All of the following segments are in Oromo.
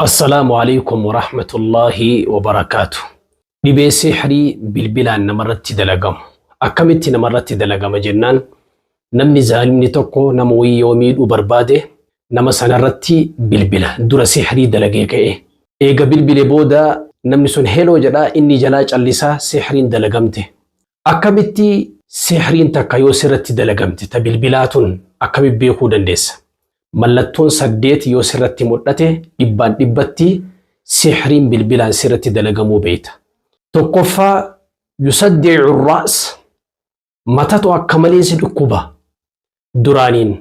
Assalaamu Aleykum Warahmatullaahi Wabarakaatu. Dhibee sihrii bilbilaan namarratti dalagamu. Akkamitti namarratti dalagama jennaan namni zaalimni tokko nama wayii yoo miidhuu barbaade nama sanarratti bilbila. Dura sihrii dalagee ka'e. Eega bilbile booda namni sun heloo jedha inni jalaa callisaa sihriin dalagamte. Akkamitti sihriin takka yoo sirratti dalagamte ta bilbilaa tun akkamitti beekuu dandeessa? Mallattoon 8 yoo sirratti mudhate dhibbaan dhibbatti sihriin bilbilaan sirratti dalagamuu beekta. Tokkoffaa yusaddi'u ra's matatu akka malee si dhukkuba. Duraaniin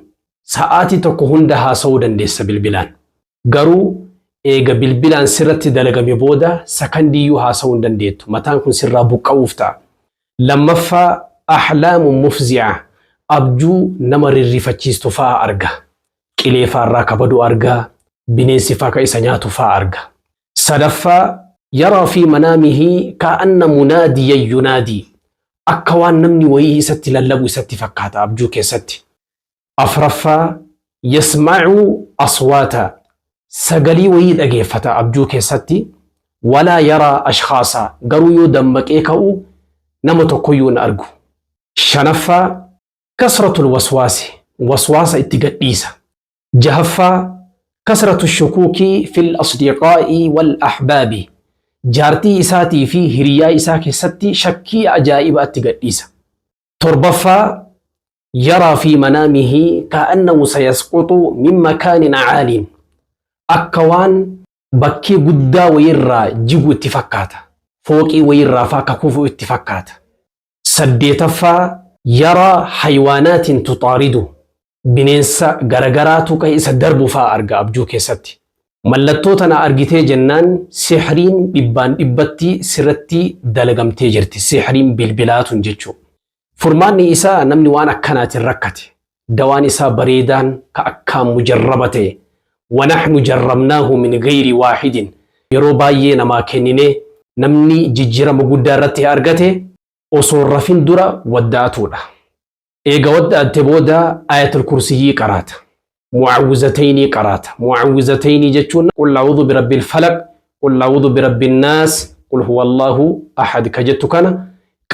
sa'aatii tokko hunda haasa'uu dandeessa bilbilaan. Garuu eega bilbilaan sirratti dalagame booda sakandiiyyuu haasa'uu hin dandeettu. Mataan kun sirraa buqqa'uuf ta'a. Lammaffaa ahlaamu mufzi'a abjuu nama rirrifachiistu fa'a arga. Qilee fa'arraa ka badu arga, bineensi fa'a ka isa nyaatu fa'a arga. Sadaffaa yaraa fi manaamihi ka'anna munaadiyan yunaadii akka waan namni wayii isatti lallabu isatti fakkaata abjuu keessatti. Afraffaa yasma'u aswaata sagalii wayii dhageeffata abjuu keessatti walaa yaraa ashkhaasa garuu yoo dammaqee ka'u nama tokkoyyuu hin argu. Shanaffaa kasratul waswaasi waswaasa itti gadhiisa. Jahaffaa kasratu shukuukii fil asdiqaa'i wal ahbaabi jaartii isaatii fi hiriyaa isaa keessatti shakkii ajaa'iba itti gadhiisa. Torbaffaa yaraa fi manaamihi ka'annahu sayasquxu min makaanin caaliin akka waan bakkee guddaa wayirraa jigu itti fakkaata. Fooqii wayirraa faa akka kufu itti fakkaata. Saddeetaffaa yaraa haywaanaatiin tuxaaridu bineensa garagaraatu kan isa darbu faa arga abjuu keessatti. Mallattoo tana argitee jennaan sihriin dhibbaan dhibbatti sirratti dalagamtee jirti. Sihriin bilbilaatun jechuudha. Furmaanni isaa namni waan akkanaatiin rakkate dawaan isaa bareedaan ka akkaan mujarraba ta'e wanahnu jarrabnaahu min gayri waahidin yeroo baay'ee namaa kenninee namni jijjiirama guddaa irratti argate osoo hin rafin dura wadda'atuudha. Eega wadda'atte booda ayatul kursiyyii qaraata. Mu'awwizataynii qaraata. Mu'awwizataynii jechuun qul a'uudhu birabbil falaq, qul a'uudhu birabbin naas, qul huwallahu ahad ka jettu kana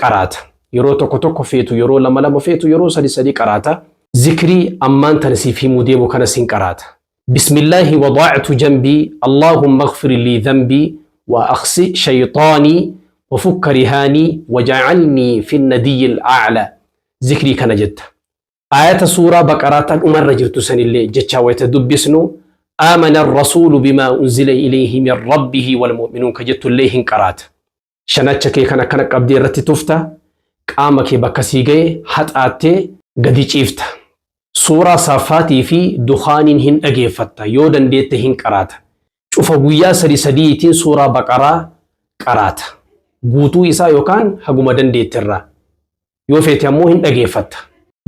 qaraata. Yeroo tokko tokko feetu yeroo lama lama feetu yeroo sadi sadi qaraata. Zikrii ammaan tana siif himuu deemu kana sin qaraata. Bismillaahi wadaa'tu jambii Allaahumma ighfir lii dhanbii wa akhsi shayxaanii wa fukka rihaanii waja'alnii fi nadiyyil a'la. Zikrii kana jetta. Aayata suuraa Baqaraa tan dhumarra jirtu sanillee jechaa wayta dubbisnu Aamana arrasuulu bimaa unzila ilayhi min rabbihi wal mu'minuun ka jettullee hin qaraata. Shanacha kee kan akkana qabdee irratti tufta, qaama kee bakka sii gahe haxaattee gadi ciifta. Suuraa Saaffaatii fi Dukhaaniin hin dhageeffatta, yoo dandeette hin qaraata. Cufa guyyaa sadi sadiitiin suuraa Baqaraa qaraata. Guutuu isaa yookaan haguma dandeette irraa. Yoo feete ammoo hin dhageeffatta.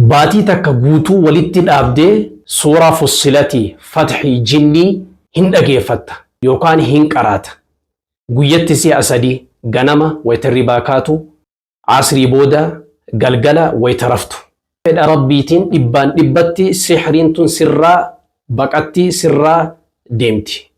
Baatii takka guutuu walitti dhaabdee suuraa Fussilatii, Fathii, Jinnii hin dhageeffatta yookaan hin qaraata. Guyyatti si'a sadi, ganama wayta hirribaa kaatu, Asrii booda, galgala wayta raftu. Fedha Rabbiitiin dhibbaan dhibbatti sihriin tun sirraa baqatti, sirraa deemti.